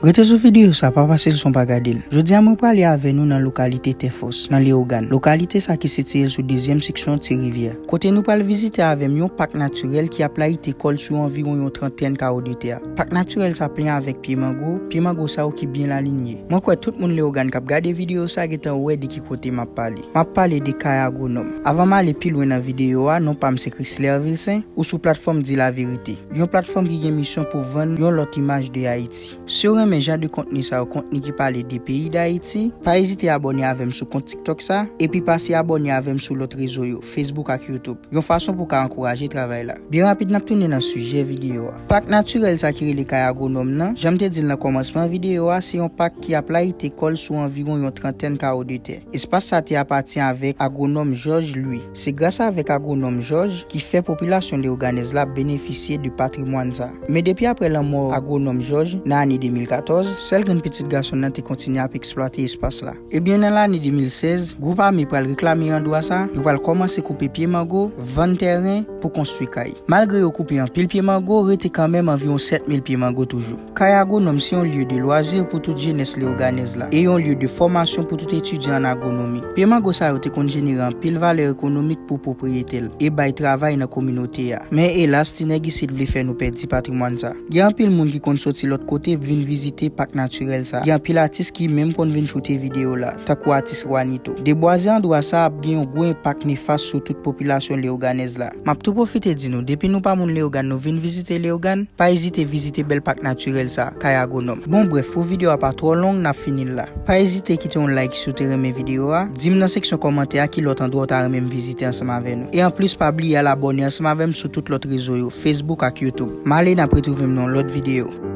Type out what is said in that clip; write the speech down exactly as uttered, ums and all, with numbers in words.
Rete sou videyo sa, pa pase l san w pa gade l. Jodi a, mwen prale avè nou nan lokalite Tèfòs, nan Leyogàn. Lokalite sa ki sitiye l sou dezyèm seksyon Ti Rivyè. Kote nou pral vizite avè m yon pak natirèl ki ap layite kò l sou anviwon yon trantèn kawo de tè. Pak natirèl sa plen avèk pye mango, pye mango sa yo ki byen alinye. Mwen kwè tout moun Leyogàn k ap gade videyo sa gentan wè de ki kote m ap pale. M ap pale de Kay Agwonòm. Avan m ale pi lwen nan videyo a, non pa m se Chrisler Vilcin, ou sou platfòm Di Laverite. Yon platfòm ki gen misyon pou vann yon lòt imaj de Ayiti. Si w renmen jan de kontni sa yo, kontni ki pale de peyi Dayiti, pa ezite abòne avè m sou kont TikTok sa, epi pase abòne avè m sou lòt rezo yo, Facebook ak YouTube, yon fason pou w ka ankouraje travay la. Byen rapid, n ap tounen nan sijè videyo a. Pak natirèl sa ki rele Kay Agwonòm nan, jan m te di l nan kòmansman videyo a, se yon pak ki ap layite kò l sou anviwon yon trantèn kawo de tè. Espas sa te apatyen avèk agwonòm Jòj Lwi. Se gras avèk agwonòm Jòj ki fè popilasyon leyoganèz la benefisye de patrimwàn sa. Men depi aprè lanmò agwonòm Jòj nan ane de mil katòz, sèl grenn pitit gason l nan te kontinye ap eksplwate espas la. Ebyen, nan lane de mil sèz, gwoup ame pral reklame andwa sa, yo pral kòmanse koupe pye mango, vann tèren pou konstwi kay. Malgre yo koupe anpil pye mango, rete kanmenm anviwon sèt mil pye mango toujou. Kay Agwonòm se yon lye de lwazi pou tout jenès leyoganèz la e yon lye de fòmasyon pou tout etidyan an agwonomi. Pye mango sa yo te konn jenere anpil valè ekonomik pou pwopriyetè l e bay travay nan kominote a. Men elas, ti nèg isit vle fè nou pèdi patrimwàn sa. Gen anpil moun ki konn soti lòt kote vin vizite pak natirèl sa. Gen anpil atis ki menm konn vin choute videyo la, tankou atis Juanito. Debwaze andwa sa ap gen yon gwo enpak nefas sou tout popilasyon leyoganèz la. M ap tou pwofite di nou, depi nou pa moun Leyogàn, nou vin vizite Leyogàn, pa ezite vizite bèl pak natirèl sa, Kay Agwonòm. Bon, brèf, pou videyo a pa twò long, n ap fini l la. Pa ezite kite yon like si w te renmen videyo a, di m nan seksyon kòmantè a ki lòt andwa w ta renmen m vizite ansanm avè nou. E anplis, pa bliye al abòne ansanm avè m sou tout lòt rezo yo, Facebook ak YouTube. M ale, n ap retwouve m nan yon lòt videyo.